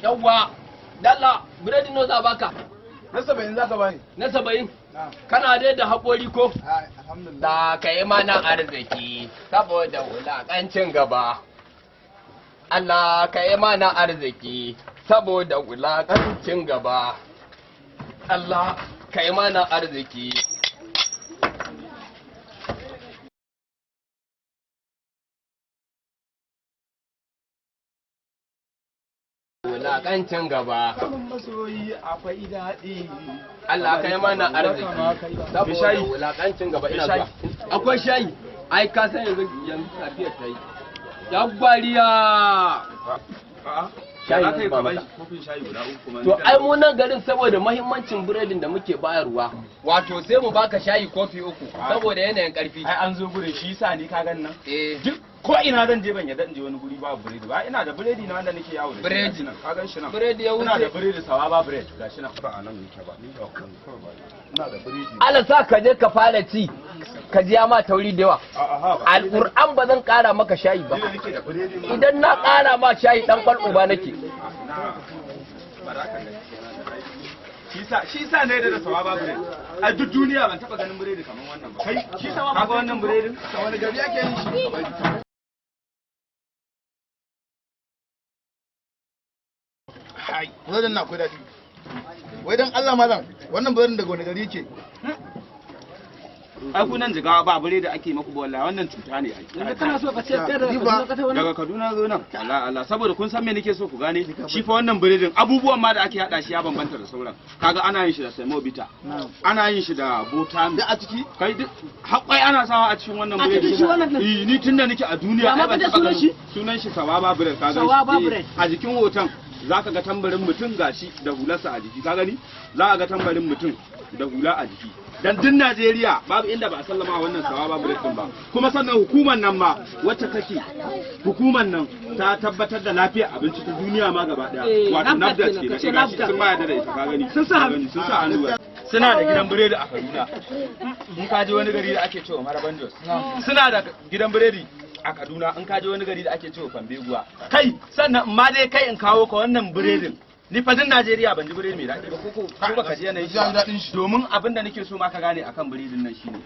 Yawwa, dalla, biredi no za baka? Na 70 za ka bani. Na 70? Kana dai da haƙori ko? Alhamdulillah. Da ka yi mana arziki saboda wulaƙancin gaba. Allah ka yi mana arziki saboda wulaƙancin gaba. Allah ka yi mana arziki. Wulaƙancin gaba. Samun masoyi akwai daɗi. Allah ka yi mana arziki saboda wulaƙancin gaba. Ina zuwa. Akwai shayi. Ai ka san yanzu yanzu safiyar ta yi. Jagbariya. Shayi ba mata. Kofin shayi guda uku kuma. To ai mu nan garin saboda mahimmancin biredin da muke bayarwa. Wato sai mu baka shayi kofi uku saboda yanayin karfi. Ai an zo gurin shi yasa ni ka gan nan. Eh. Duk ko ina zan je ban yadda in je wani guri ba biredi ba. Ina da biredi na wanda nake yawo da shi. Biredi. Gashi nan, ka gan shi nan. Biredi ya Ina da wuce. biredi sawaba bread gashi nan. Ba a nan yake ba. Ni ba kan kawai ba. Ina da biredi. Allah sa ka je ka fara ci. Ka ji ya ma tauri da yawa. A'a ha ba. Alƙur'an ba zan ƙara maka shayi ba. Ni da nake da biredi ma. Idan na ƙara ma shayi dan kwal uba nake. Na. Baraka ga. Shi sa ne da sawaba bread. A duk duniya ban taba ganin biredi kaman wannan ba. Kai shi sawaba ka ga wannan biredin? Wani gari ake yin shi? Hai, burodin na akwai daɗi. Wai dan Allah malam, wannan burodin daga wani gari yake? Ai ku nan Jigawa ba biredi ake maku ba wallahi, wannan cuta ne ai. Yanzu kana so ka ce kai daga Ni ba- Kaduna ka tafi nan? Daga Kaduna zo nan. Allah Allah, saboda kun san me nake so ku gane? Shi fa wannan biredin abubuwan ma da ake hada shi ya bambanta da sauran. Kaga ana yin shi da semovita. Ana yin shi da bota. Da a ciki? Kai duk haƙwai ana sawa a cikin wannan A biredi. cikin shi wannan ɗin? Eh, ni tunda nake a duniya Ya ma ai ban kace taɓa sunan ganin- shi? Sunan shi Sawaba bread ka gani. Sawaba Eh, bread. A jikin hoton zaka ga tambarin mutum gashi da hularsa a jiki, ka gani? Za a ga tambarin mutum da hula a jiki. Dan duk Najeriya babu inda ba a sallama wannan Sawaba bread din ba. Kuma sannan hukumar nan ma wacce take hukumar nan ta tabbatar da lafiyar abinci ta duniya ma gaba daya. Eh, Wato NAFDAC NAFDAC kenan, kenan. kace Eh, gashi NAFDAC. sun ma yarda da ita, ka gani. Sun sa Ka hannu. gani, sun sa hannu. Suna da gidan biredi a Kaduna. In ka je wani gari da ake cewa Maraban Jos. Suna da gidan biredi a Kaduna, in ka je wani gari da ake cewa Fambeguwa. Kai sannan in ma dai kai in kawo ka wannan biredin. Ni fa din Najeriya ban ji biredi mai daɗi ba ko baka ji yanayin shi ba. Ji daɗin shi. Domin abin da nake so ma ka gane akan biredin nan shine.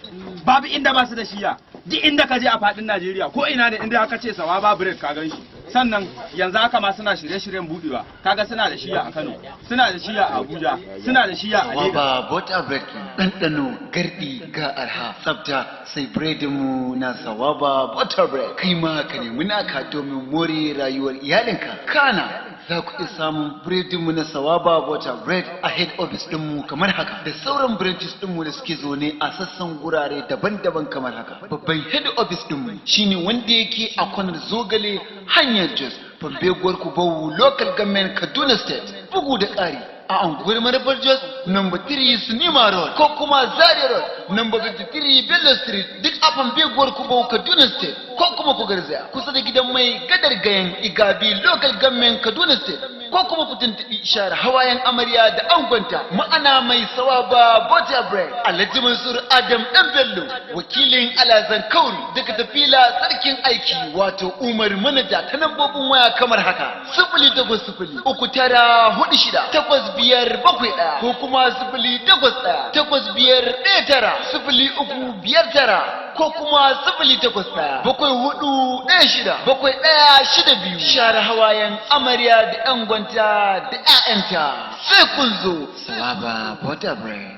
Babu inda ba su da shiya. Duk inda ka je a faɗin Najeriya ko ina ne inda aka ce Sawaba bread ka gan shi. Sannan yanzu haka ma suna shirye-shiryen budewa. Kaga suna da shiya a Kano, suna da shiya a Abuja, suna da shiya a Lagos. Sawaba butter bread ɗanɗano garɗi ga arha tsafta sai biredinmu na Sawaba butter bread. Kai ma ka nemi naka domin more rayuwar iyalinka. Kana za ku iya samun biredinmu na Sawaba butter bread a head office ɗinmu kamar haka da sauran branches ɗinmu da suke zaune a sassan gurare daban-daban kamar haka. Babban head office ɗinmu shine wanda yake a kwanar Zogale, hanyar Jos, Fambeguwar Kubau, Local Government, Kaduna State. Bugu da ƙari a anguwar Marabar Jos, number 3 Sinima Road, ko kuma Zaria Road, number 53 Bello Street, duk a Fambeguwar Kubau, Kaduna State. Ko kuma ku garzaya kusa da gidan mai gadar Gayan, Igabi Local Government, Kaduna State. Ko kuma ku tuntuɓi share hawayen amarya da angonta, ma'ana mai Sawaba butter bread, Alhaji Mansur Adam Dan Bello, wakilin Alazan Kauri daga tafila sarkin aiki, wato Umar Manaja, ta lambobin waya kamar haka: 08039468571 ko kuma 08185190359 ko kuma 08174167162. Share hawayen amarya da angonta da 'ya'yanta, sai kun zo Sawaba butter bread.